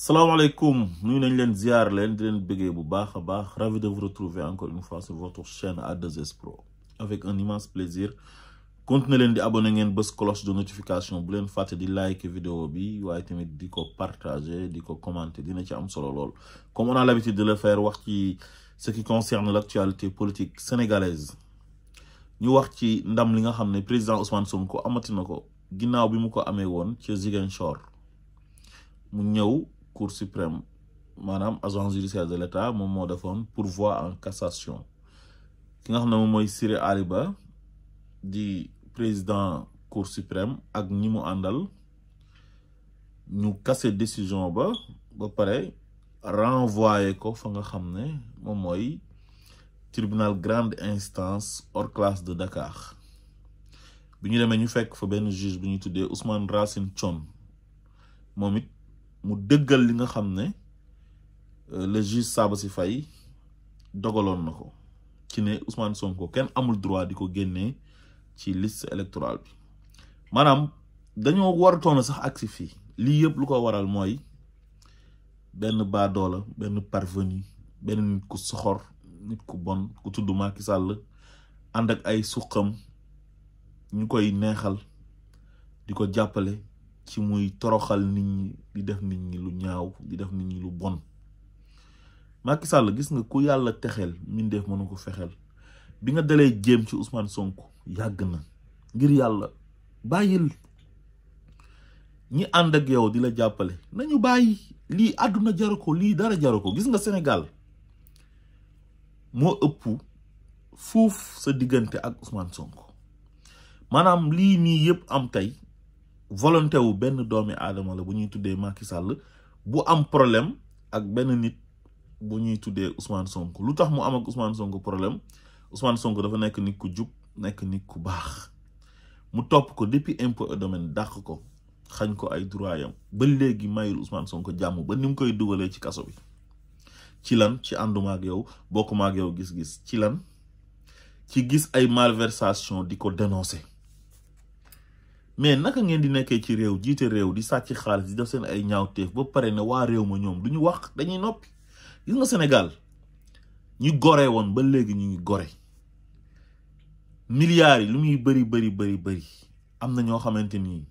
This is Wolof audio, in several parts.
Salam alaikum, nous sommes ziar len di len bëggé bu baax ravi de vous retrouver encore une fois sur votre chaîne A2S Pro avec un immense plaisir. Continuez len di abonner ngeen bëss cloche de notification bu len faté di like vidéo bi waye tamit di ko partager, di ko commenter, dina ci am solo lol. Comme on a l'habitude de le faire wax ci ce qui concerne l'actualité politique sénégalaise. Ñu wax ci ndam li nga xamné président Ousmane Sonko amati nako ginnaw bi mu ko amé won ci zinguinchor. Mu ñëw Cour suprême manam agence judiciaire de l'État mom mo defoon pourvoi en cassation ki nga xam ne moom mooy Siré Ali Ba di président Cour suprême ak ñi mu àndal ñu cassé décision ba pare renvoyé ko fa nga xam ne moom mooy tribunal grande instance hors classe de Dakar bi ñu demee ñu fekk fa benn juge bu ñuy tuddee Ousmane Racine Thione moom it mu dëggal li nga xam ne le juge Saber Mashhour dogaloon na ko ci ne Ousmane Sonko kenn amul droit di ko génnee ci liste électorale bi maanaam dañoo waratoon sax agsi fii lii yëpp lu ko waral mooy benn baadoola benn parvenu benn nit ku soxor nit ku bon ku tudd Macky Sall ànd ak ay suqam ñu koy neexal di ko jàppale ci muy toroxal nit ñi di def nit ñi lu ñaaw di def nit ñi lu bon Macky Sall gis nga ku yàlla texel mindeef mënu ko fexel bi nga dalee jéem ci Ousmane Sonko yàgg na ngir yàlla bàyyil ñi ànd ak yow di la jàppale nañu bàyyi lii àdduna jaru ko lii dara jaru ko gis nga Sénégal moo ëpp fuuf sa diggante ak Ousmane Sonko maanaam lii nii yëpp am tey volonté wu benn doomi aadama la bu ñuy tuddee Macky Sall bu am problème ak benn nit bu ñuy tuddee Ousmane Sonko lu tax mu am ak Ousmane Sonko problème Ousmane Sonko dafa nekk nit ku jub nekk nit ku baax mu topp ko depuis impôt et domaine dàq ko xañ ko ay droit yam ba léegi mayul Ousmane Sonko jàmm ba ni mu koy dugalee ci kaso bi ci lan ci ànduma ak yow bokkuma ak yow gis-gis ci lan ci gis ay malversation di ko dénoncer mais naka ngeen di nekkee ci réew jiite réew di sàcc xaalis di def seen ay ñaawteef ba pare ne waa réew ma ñoom du ñu wax dañuy noppi gis nga Sénégal ñu gore woon ba léegi ñu ngi gore milliards yi lu muy bëri am na ñoo xamante ni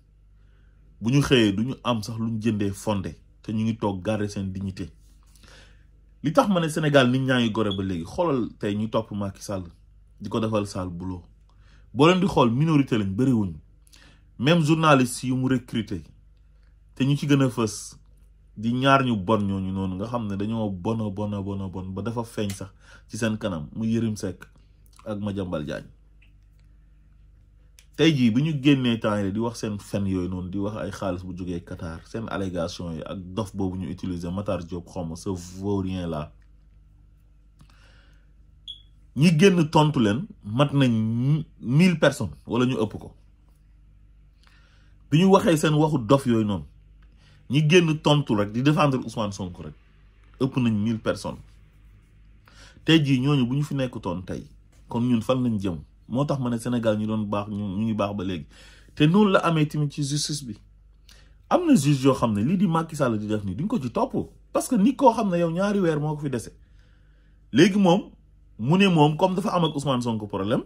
bu ñu xëyee du ñu am sax lu ñu jëndee fondé te ñu ngi toog garder seen dignité li tax ma ne Sénégal nit ñaa ngi gore ba léegi xoolal tey ñu topp Macky Sall di ko defal sale boulot boo leen di xool minorité lañ bëriwuñ même journaliste yu mu recruter te ñu ci gën a fës di ñaar ñu bon ñooñu noonu nga xam ne dañoo bon ba dafa feeñ sax ci seen kanam mu Yérim Seck ak Madiambal Diagne tey jii bi ñu génnee temps yi di wax seen fen yooyu noonu di wax ay xaalis bu jógee Qatar seen allégation yi ak dof boobu ñu utiliser Matar Diop xawma ce vaurien là ñi génn tontu leen mat nañ 1000 personnes wala ñu ëpp ko bi ñu waxee seen waxu dof yooyu noonu ñi génn tontu rek di défendre Ousmane Sonko rek ëpp nañ 1000 personnes tey jii ñooñu bu ñu fi nekkutoon tey kon ñun fan lañ jëm moo tax ma ne Sénégal ñu doon baax ñu ngi baax ba léegi te noonu la amee tamit ci justice bi am na juge yoo xam ne lii di Macky Sall di def nii duñ ko ci topp parce que nit koo xam ne yow ñaari weer moo ko fi dese léegi moom mu ne moom comme dafa am ak Ousmane Sonko problème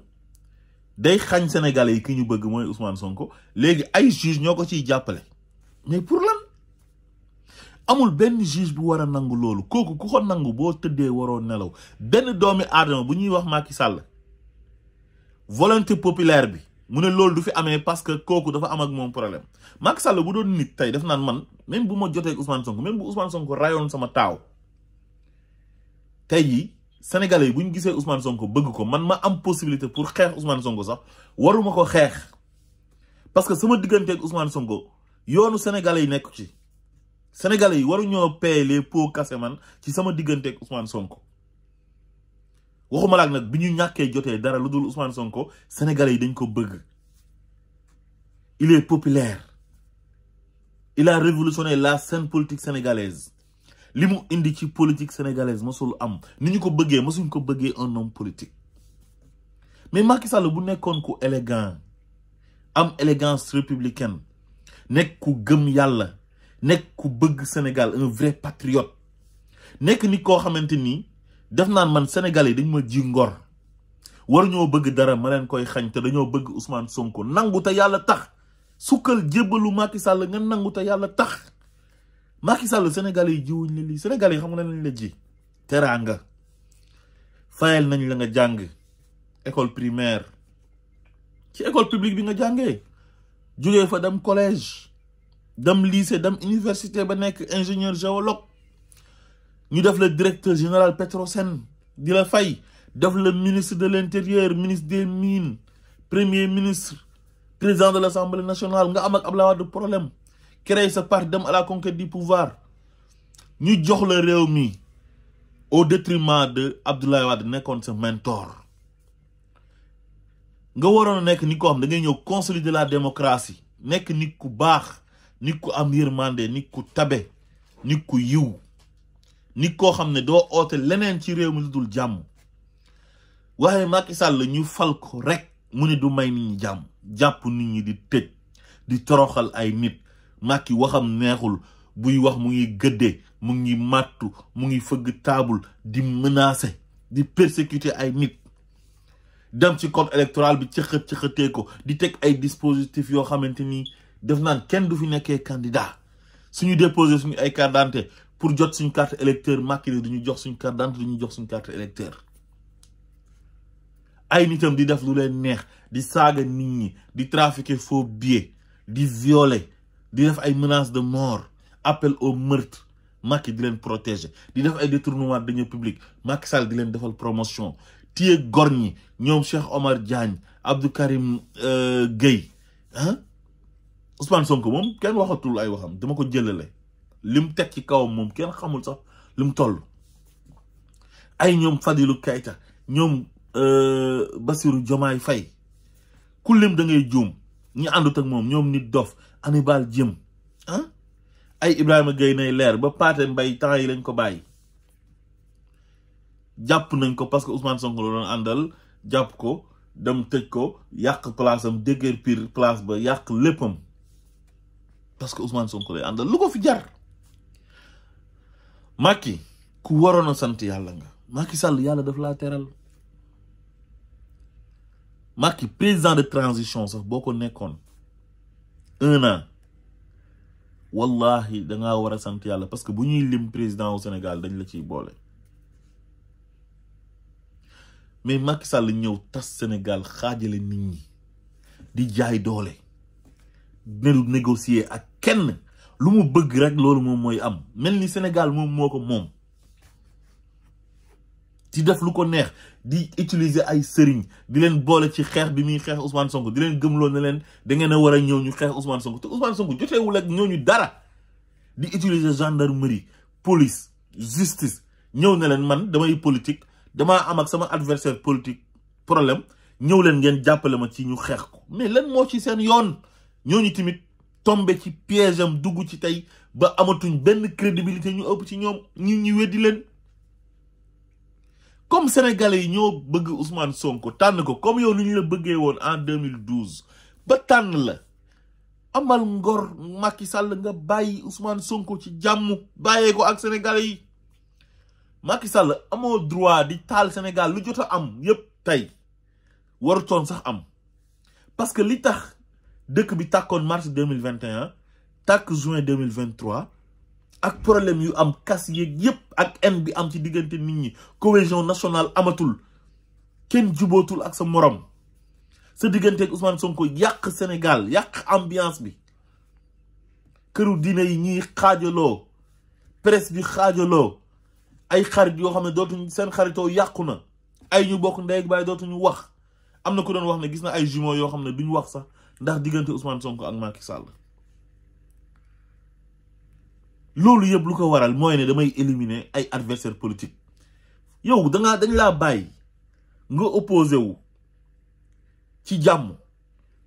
day xañ Sénégalais yi ki ñu bëgg mooy Ousmane Sonko léegi ay juge ñoo ko ciy jàppale mais pour lan amul benn juge bu war a nangu loolu kooku ku ko nangu boo tëddee waroo nelaw benn doomi aadama bu ñuy wax Macky Sall volonté populaire bi mu ne loolu du fi amee parce que kooku dafa am ak moom problème Macky Sall bu doon nit tey def naan man même bu ma jotee ak Ousmane Sonko même bu Ousmane Sonko rayoon sama taaw tey jii Sénégalais yi bu ñu gisee Ousmane Sonko bëgg ko man ma am possibilité pour xeex Ousmane Sonko sax waruma ko xeex parce que sama diggante ak Ousmane Sonko yoonu Sénégalais yi nekk ci Sénégalais yi waruñoo payer les pots cassés man ci sama diggante ak Ousmane Sonko waxuma laak nag bi ñu ñàkkee jotee dara lu dul Ousmane Sonko Sénégalais yi dañ ko bëgg il est populaire il a révolutionné la scène politique sénégalaise li mu indi ci politique sénégalaise mosul am ni ñu ko bëggee mosuñ ko bëggee un homme politique mais Macky Sall bu nekkoon ku élégant am élégance républicaine nekk ku gëm yàlla nekk ku bëgg Sénégal un vrai patriote nekk nit koo xamante ni def naan man Sénégal yi dañ ma ji ngor war ñoo bëgg dara ma leen koy xañ te dañoo bëgg Ousmane Sonko nangu te yàlla tax sukkal jébbalu Macky Sall nga nangu te yàlla tax Macky Sall Sénégal yi jiwuñ la lii Sénégal yi xam nga lañ la ji teraanga fayal nañ la nga jàng école primaire ci école publique bi nga jàngee jógee fa dem collège dem lycée dem université ba nekk ingénieur géologue ñu def le directeur général Petrosen di la fay def le ministre de l'intérieur ministre des mines premier ministre président de l'Assemblée nationale nga am ak Abdoulaye Wade problème créer sa parti dem à la conquête du pouvoir ñu jox la réew mi au détriment de Abdoulaye Wade nekkoon sa mentor nga waroon a nekk nit ko xam da ngay ñëw consolider la démocratie nekk nit ku baax nit ku am yërmande nit ku tabe nit ku yiw nit koo xam ne doo oote leneen ci réew mi lu dul jàmm waaye Macky Sall ñu fal ko rek mu ne du may nit ñi jàmm jàpp nit ñi di tëj di toroxal ay nit Macky waxam neexul buy wax mu ngi gëdde mu ngi màttu mu ngi fëgg taabul di menacer di persécuter ay nit dem ci code électoral bi cëxatee ko di teg ay dispositifs yoo xamante ni def naan kenn du fi nekkee candidat suñu déposé suñu ay carte d'identité pour jot suñu carte électeur Macky duñu jox suñu carte d'identité duñu jox suñu carte électeur ay nitam di def lu leen neex di saaga nit ñi di trafiquer faux billets di violer di def ay menaces de mort appel au meurtre Macky di leen protéger di def ay détournement de deniers publics Macky Sall di leen defal promotion téye gor ñi ñoom Cheikh Omar Diagne Abdou Karim Gueye ah Ousmane Sonko moom kenn waxatul ay waxam dama ko jëlale lim teg ci kawam moom kenn xamul sax lim toll ay ñoom Fadilou Keita ñoom Bassirou Diomaye Faye ku lim da ngay juum ñi àndut ak moom ñoom nit dof Hannibal Djim ah ay Ibrahima Gueye nay leer ba Pathé Mbaye temps yi lañ ko bàyyi jàpp nañ ko parce que Ousmane Sonko la doon àndal jàpp ko dem tëj ko yàq place am déggeer pire place ba yàq léppam parce que Ousmane Sonko lay àndal lu ko fi jar Macky ku waroon a sant yàlla nga Macky Sall yàlla daf laa teral Macky président de transition sax boo ko nekkoon 1 an wallahi dangaa war a sant yàlla parce que bu ñuy lim président au Sénégal dañ la ciy boole mais Macky Sall ñëw tas Sénégal xaajale nit ñi di jaay doole ne du négocier ak kenn lu mu bëgg rek loolu moom mooy am mel ni Sénégal moom moo ko moom di def lu ko neex di utiliser ay sëriñ di leen boole ci xeex bi muy xeex Ousmane Sonko di leen gëmloo ne leen da ngeen a war a ñëw ñu xeex Ousmane Sonko te Ousmane Sonko joteewul ak ñooñu dara di utiliser gendarmerie police justice ñëw ne leen man damay politique damaa am ak sama adversaire politique problème ñëw leen ngeen jàppale ma ci ñu xeex ko mais lan moo ci seen yoon ñooñu tamit tombé ci piège am dugg ci tey ba amatuñ benn crédibilité ñu ëpp ci ñoom ñu weddi leen comme sénégalais yi ñoo bëgg Ousmane Sonko tànn ko comme yow ni ñu la bëggee woon en 2012 ba tànn la amal ngor Macky Sall nga bàyyi Ousmane Sonko ci jàmm bàyyee ko ak sénégalais yi Macky Sall amoo droit di taal Sénégal lu jot a am yépp tey warutoon sax am parce que li tax dëkk bi tàkkoon mars 2021 tàkk juin 2023 ak problème yu am kas yeeg yépp ak haine bi am ci diggante nit ñi cohésion nationale amatul kenn jubootul ak sa morom sa diggante ak Ousmane Sonko yàq Sénégal yàq ambiance bi këru diine yi ñiy xaajaloo presse bi xaajaloo ay xarit yoo xam ne dootuñ seen xaritoo yàqu na ay ñu bokk ndey ak baay dootuñu wax am na ku doon wax ne gis na ay jumeaux yoo xam ne duñ wax sax ndax diggante Ousmane Sonko ak Macky Sall loolu yëpp lu ko waral mooy ne damay éliminer ay adversaire politique yow dañ laa bàyyi nga opposé wu ci jàmm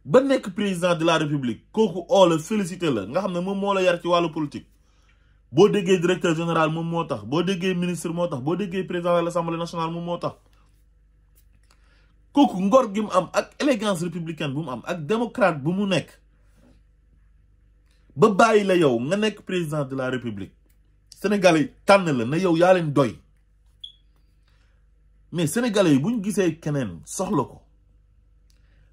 ba nekk président de la république kooku oo la félicité la nga xam ne moom moo la yar ci wàllu politique boo déggee directeur général moom moo tax boo déggee ministre moo tax boo déggee président de l'Assemblée nationale moom moo tax kooku ngor gi mu am ak élégance républicaine bu mu am ak démocrate bu mu nekk ba bàyyi la yow nga nekk président de la république sénégalais tànn la na yow yaa leen doy mais sénégalais yi buñ gisee keneen soxla ko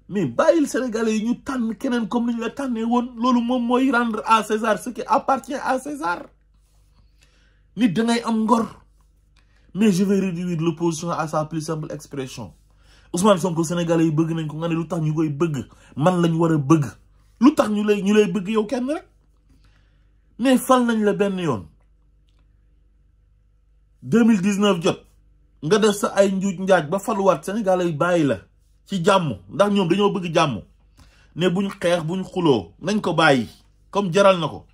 mais bàyyil sénégalais yi ñu tànn keneen comme ni ñu la tànnee woon loolu moom mooy rendre à César ce qui appartient à César nit da ngay am ngor mais je vais réduire l'opposition à sa plus simple expression Ousmane Sonko sénégalais yi bëgg nañ ko nga ne lu tax ñu koy bëgg man lañ war a bëgg lu tax ñu lay bëgg yow kenn rek mais fal nañ la benn yoon 2019 jot nga def sa ay njuuj njaaj ba faluwaat sénégalais yi bàyyi la ci jàmm ndax ñoom dañoo bëgg jàmm ne buñ xeex buñ xuloo nañ ko bàyyi comme jaral na ko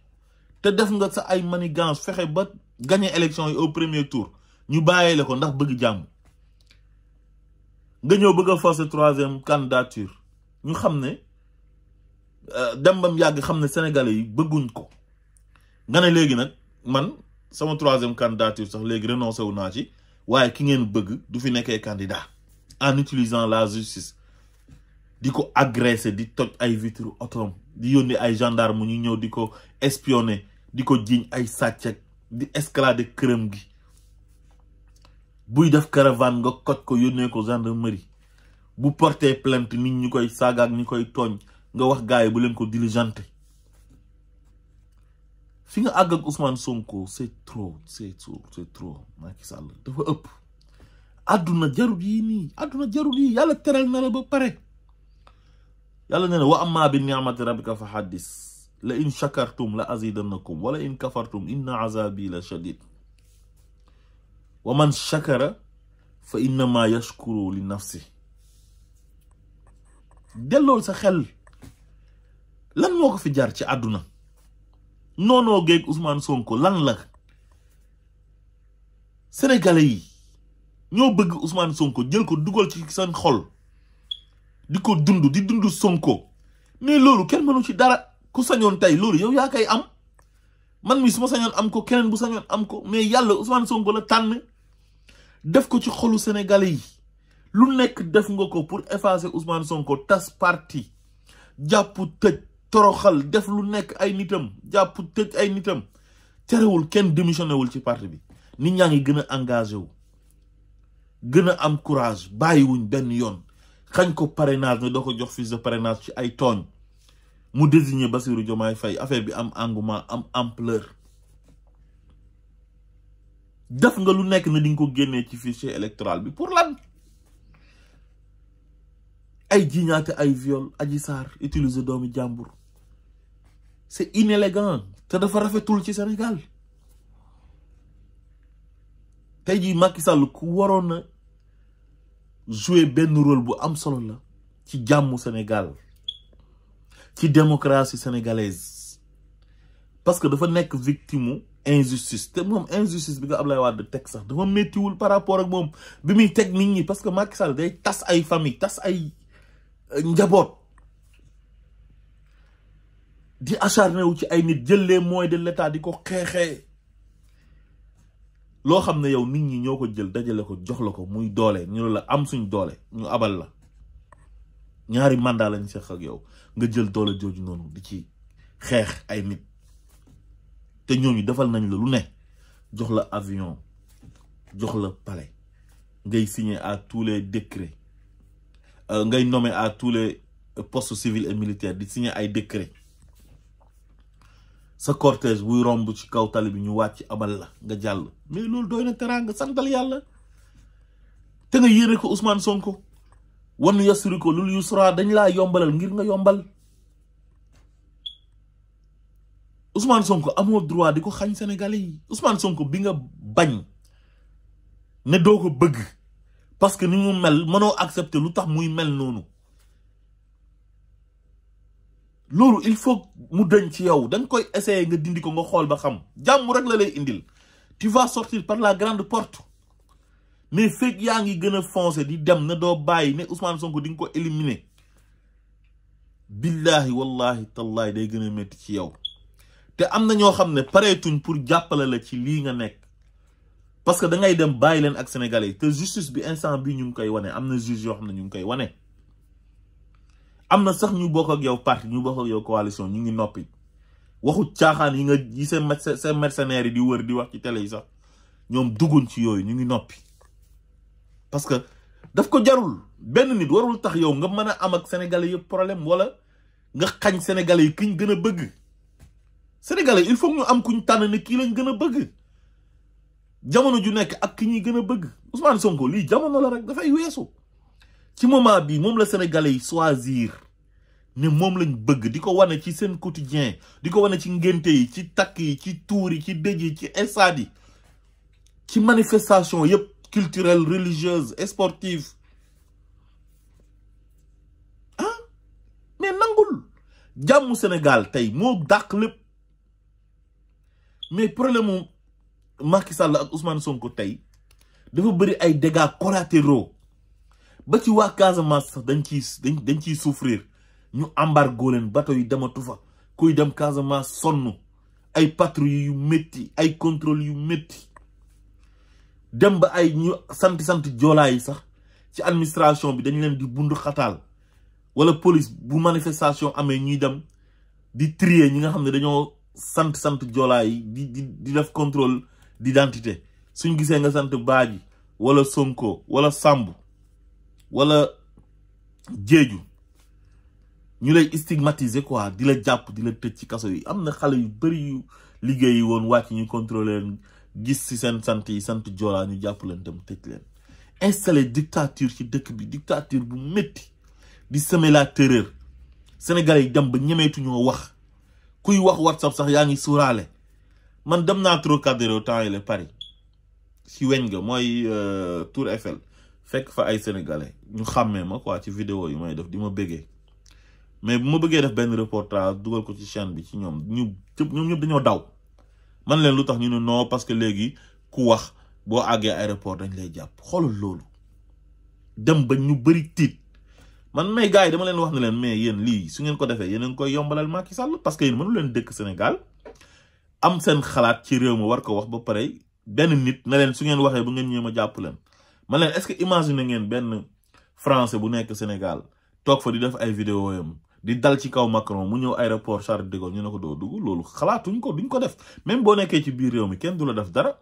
te def nga sa ay manigance fexe ba gagner élection yi au premier tour ñu bàyyee la ko ndax bëgg jàmm nga ñëw bëgg a forcer troisième candidature ñu xam ne dem bam yàgg xam ne sénégalais yi bëgguñ ko nga ne léegi nag man sama troisième candidature sax léegi renoncé wu naa ci waaye ki ngeen bëgg du fi nekkee candidat en utilisant la justice di ko agresser di toj ay vitres otom di yónni ay gendarme ñu ñëw di ko espionner di ko jiiñ ay sàcc di escalader këram gi buy def caravane nga koj ko yónnee ko gendarmerie bu porter plainte nit ñi koy saagaak ñi koy tooñ nga wax gars yi bu leen ko diligenté fi nga àgg ak Ousmane Sonko c'est trop Macky Sall dafa ëpp àdduna jarul yii nii àdduna jarul yii yàlla teral na la ba pare yàlla nee na wa amma bi ni'mati rabbika fa haddis la in shakartum la azidannakum wala in kafartum inna azabi la shadid wa man shakara fa innama yashkuru li nafsi dellool sa xel lan moo ko fi jaar ci àdduna noonoo géeg Ousmane Sonko lan la sénégalais yi ñoo bëgg Ousmane Sonko jël ko dugal ci seen xol di ko dund di dund Sonko mais loolu kenn mënu ci dara ku sañoon tey loolu yow yaa koy am man mi su ma sañoon am ko keneen bu sañoon am ko mais yàlla Ousmane Sonko la tànn def ko ci xolu sénégalais yi lu nekk def nga ko pour effacer Ousmane Sonko tas parti jàpp tëj toroxal def lu nekk ay nitam jàpp tëj ay nitam terewul kenn démissionné wul ci parti bi nit ñaa ngi gën a engagé wu gën a am courage bàyyiwuñ benn yoon xañ ko parrainage ne doo ko jox fiche de parrainage ci ay tooñ mu désigné Bassirou Diomaye Faye affaire bi am engouement am ampleur def nga lu nekk na di nga ko génnee ci fichier électoral bi pour lan ay jiñaate ay viol Adji Sarr utiliser doomi jàmbur c'est inélégant te dafa rafetul ci Sénégal tey jii Macky Sall ku waroon na jouer benn rôle bu am solo la ci jàmmu Sénégal ci démocratie sénégalaise parce que dafa nekk victime injustice te moom injustice bi nga Ablaye Wade teg sax dafa méttiwul par rapport ak moom bi muy teg nit ñi parce que Macky Sall day tas ay famille tas ay njaboot di acharné wu ci ay nit jël les moyens de l'état di ko xeexee loo xam ne yow nit ñi ñoo ko jël dajale ko jox la ko muy doole ñu la am suñ doole ñu abal la ñaari mandat lañ seq ak yow nga jël doole jooju noonu di ci xeex ay nit te ñooñu defal nañ la lu ne jox la avion jox la palais ngay signer à tous les décrets ngay nommer à tous les postes civils et militaires di signer ay décrets sa cortège buy romb ci kaw tali bi ñu wàcc abal la nga jàll mais loolu doy na teraanga santal yàlla te nga yéene ko Ousmane Sonko wan yasuri ko lul yusra dañ laa yombalal ngir nga yombal Ousmane Sonko amoo droit di ko xañ Sénégalais yi Ousmane Sonko bi nga bañ ne doo ko bëgg parce que ni mu mel mënoo accepter lu tax muy mel noonu loolu il faut mu dañ ci yow dañ koy essayer nga dindi ko nga xool ba xam jàmm rek la lay indil tu vas sortir par la grande porte mais fekk yaa ngi gën a foncer di dem na doo bàyyi ne Ousmane Sonko di nga ko éliminer billahi wallahi tallahi day gën a métti ci yow te am na ñoo xam ne pareetuñ pour jàppale la ci lii nga nekk parce que da ngay dem bàyyi leen ak sénégalais te justice bi instant bi ñu ngi koy wane am na juge yoo xam ne ñu ngi koy wane am na sax ñu bokk ak yow parti ñu bokk ak yow coalition ñu ngi noppi waxu caaxaan yi nga yi seen mercenaires yi di wër di wax ci télé yi sax ñoom dugguñ ci yooyu ñu ngi noppi parce que daf ko jarul benn nit warul tax yow nga mën a am ak sénégalais yëpp problème wala nga xañ sénégalais yi kiñ gën a bëgg sénégalais il faut ñu am kuñ tànn ne kii lañ gën a bëgg jamono ju nekk ak ki ñuy gën a bëgg Ousmane Sonko lii jamono la rek dafay weesu ci moment bi moom la sénégalais yi choisir ne moom lañ bëgg di ko wane ci seen quotidien di ko wane ci ngénte yi ci takk yi ci tuur yi ci dëj yi ci estade yi ci manifestation yëpp culturelle religieuse sportive ah mais nangul jàmmu Sénégal tey moo dàq lépp mais problème mu Macky Sall ak Ousmane Sonko tey dafa bëri ay dégâts collatéraux ba ci waa Casamance sax dañ ciy souffrir ñu embargo leen bateau yi dematu fa kuy dem Casamance sonn ay patrouille yu métti ay contrôle yu métti dem ba ay ñu sant joolaa yi sax ci administration bi dañ leen di bundu xataal wala police bu manifestation amee ñuy dem di trier ñi nga xam ne dañoo sant joolaa yi di def contrôle d'identité suñ gisee nga sant Baaji wala Sonko wala Samb wala Jeeju ñu lay stigmatiser quoi di la jàpp di la tëj ci kaso yi am na xale yu bëri yu liggéeyi woon wàcc ñu contrôler leen gis ci seen sant yi sant joolaa ñu jàpp leen dem tëj leen installé dictature ci dëkk bi dictature bu métti di semer la terreur sénégalais yi dem ba ñemeetuñoo wax kuy wax WhatsApp sax yaa ngi suuraale man dem naa Trocadéro temps yi la Paris ci weñ nga mooy Tour Eiffel fekk fa ay sénégalais ñu xàmmee ma quoi ci vidéo yi may def di ma bëggee mais bu ma bëggee def benn reportage dugal ko ci chaîne bi ci ñoom ñëpp dañoo daw man leen lu tax ñu ne non parce que léegi ku wax boo àggee aéroport dañ lay jàpp xoolal loolu dem ba ñu bëri tiit man may gars yi dama leen wax ne leen mais yéen lii su ngeen ko defee yéen a ngi koy yombalal Macky Sall parce que yéen mënu leen dëkk Sénégal am seen xalaat ci réew mi war ko wax ba pare benn nit na leen su ngeen waxee bu ngeen ñëw ma jàpp leen man leen est-ce que imagine ngeen benn français bu nekk Sénégal toog fa di def ay vidéo yam di dal ci kaw Macron mu ñëw aéroport Charles de Gaulle ñu ne ko doo dugg loolu xalaatuñ ko duñ ko def même boo nekkee ci biir réew mi kenn du la def dara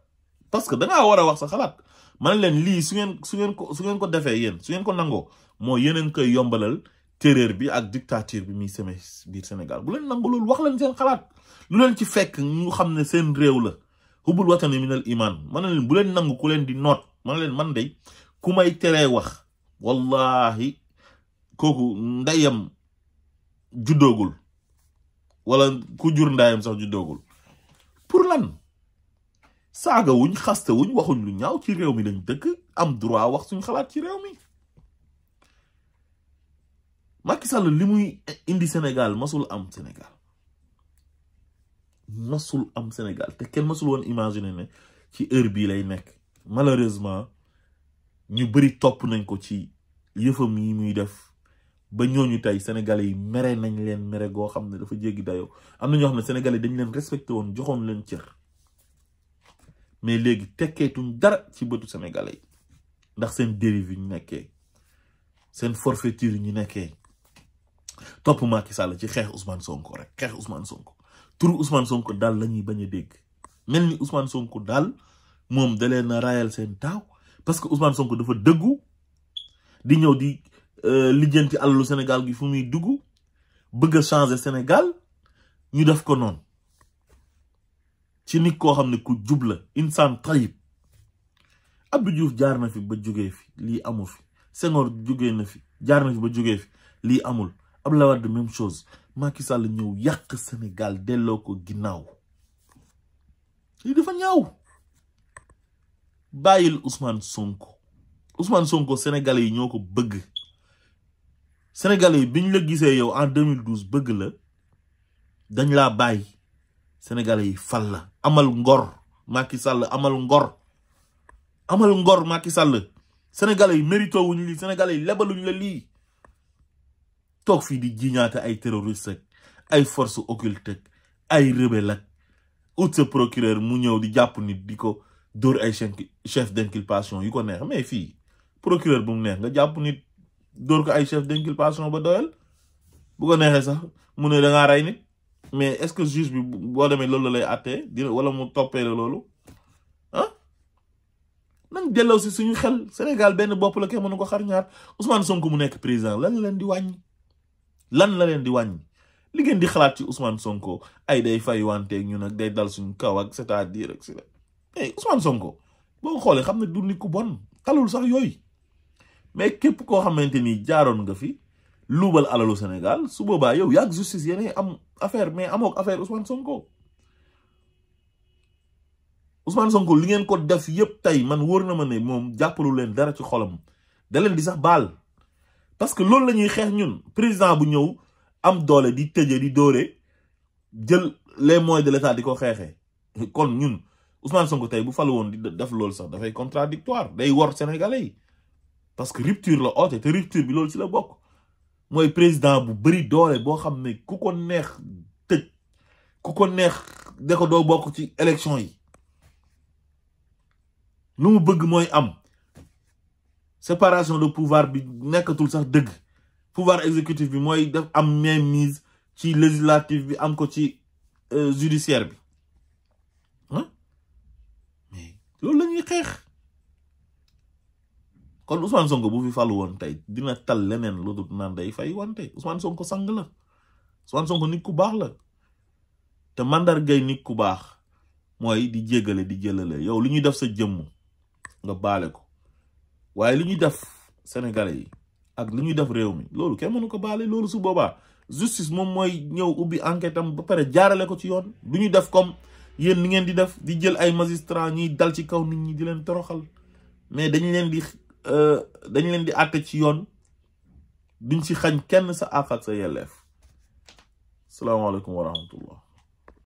parce que dangaa war a wax sa xalaat man leen lii su ngeen ko defee yéen su ngeen ko nangoo moo yeneen koy yombalal terreur bi ak dictature bi muy semé biir Sénégal bu leen nangu loolu wax leen seen xalaat lu leen ci fekk ñu xam ne seen réew la hubbul watani minal iman man leen bu leen nangu ku leen di noot man leen man de ku may teree wax wallahi kooku ndeyam juddoogul wala ku jur ndayam sax juddoogul pour lan saaga wuñ xaste wuñ waxuñ lu ñaaw ci réew mi lañ dëkk am droit wax suñ xalaat ci réew mi Macky Sall li muy indi Sénégal masul am Sénégal te kenn masul woon imaginer ne ci heure bii lay nekk malheureusement ñu bëri topp nañ ko ci yëfam yi muy def ba ñooñu tey sénégalais yi mere nañ leen mere goo xam ne dafa jéggi dayoo am na ñoo xam ne sénégalais dañ leen respecté woon joxoon leen cër mais léegi tekkeetuñ dara ci bëtu sénégalais yi ndax seen dérive yi ñu nekkee seen forfaiture yi ñu nekkee topp Macky Sall ci xeex Ousmane Sonko rek xeex Ousmane Sonko turu Ousmane Sonko daal la ñuy bañ a dégg mel ni Ousmane Sonko daal moom da leen a rayal seen taaw parce que Ousmane Sonko dafa dëggu di ñëw di lijjanti alalu Sénégal gi fu muy dugg bëgg a changer Sénégal ñu def ko noonu ci nit koo xam ne ku jub la insaan tayyib Abdou Diouf jaar na fi ba jógee fi lii amul fi Senghor jógee na fi jaar na fi ba jógee fi lii amul Abdoulaye Wade même chose Macky Sall ñëw yàq Sénégal delloo ko ginnaaw lii dafa ñaaw bàyyil Ousmane Sonko sénégalais yi ñoo ko bëgg sénégalais yi biñ la gisee yow en 2012 bëgg la dañ laa bàyyi sénégalais yi fal la amal ngor Macky Sall amal ngor Macky Sall sénégalais yi mérito wuñ lii sénégalais yi lebaluñ la lii toog fii di jiñaate ay terroriste ak ay force occulte ay rebelle ak ut sa procureur mu ñëw di jàpp nit di ko dóor ay chef d'inculpation yu ko neex mais fii procureur bu mu neex nga jàpp nit dóor ko ay chef d'inculpation ba doyal bu ko neexee sax mu ne da ngaa rey nit mais est-ce que juge bi boo demee loolu lay àttee dina wala mu toppee la loolu ah nañ delloo si suñu xel Sénégal benn bopp la kenn mënu ko xar ñaar Ousmane Sonko mu nekk président lan la leen di wàññi lan la leen di wàññi li ngeen di xalaat ci Ousmane Sonko ay day fay wanteeg ñu nag day dal suñu kaw ak c'est-à-dire ak hey Ousmane Sonko boo xoolee xam ne du nit ku bon talul sax yooyu mais képp koo xamante ni jaaroon nga fi luubal alalu Sénégal su boobaa yow yaag justice yéen am affaire mais amook affaire Ousmane Sonko Ousmane Sonko li ngeen ko def yëpp tey man wóor na ma ne moom jàppalu leen dara ci xolam da leen di sax baal parce que loolu la ñuy xeex ñun président bu ñëw am doole di tëje di dóore jël les moyens de l'état di ko xeexee kon ñun Ousmane Sonko tey bu falu woon di def loolu sax dafay contradictoire day wor sénégalais yi parce que rupture la oote te rupture bi loolu ci la bokk mooy président bu bëri doole boo xam ne ku ko neex tëj ku ko neex de ko doo bokk ci élection yi lu mu bëgg mooy am séparation de pouvoir bi nekkatul sax dëgg pouvoir exécutif bi mooy def am mainmise ci législatif bi am ko ci judiciaire bi mais loolu la ñuy xeex kon Ousmane Sonko bu fi falu woon tey dina tal leneen lu dul naan day fay wante Ousmane Sonko sang la Ousmane Sonko nit ku baax la te mandargay nit ku baax mooy di jéggale di jëlale yow li ñuy def sa jëmm nga baale ko waaye li ñuy def sénégalais yi ak li ñuy def réew mi loolu kenn mënu ko baale loolu su boobaa justice moom mooy ñëw ubbi enquête am ba pare jaarale ko ci yoon du ñu def comme yéen ni ngeen di def di jël ay magistrat ñiy dal ci kaw nit ñi di leen toroxal mais dañu leen di àtte ci yoon duñ ci xañ kenn sa àq ak sa yelleef salaamaaleykum wa rahmatullah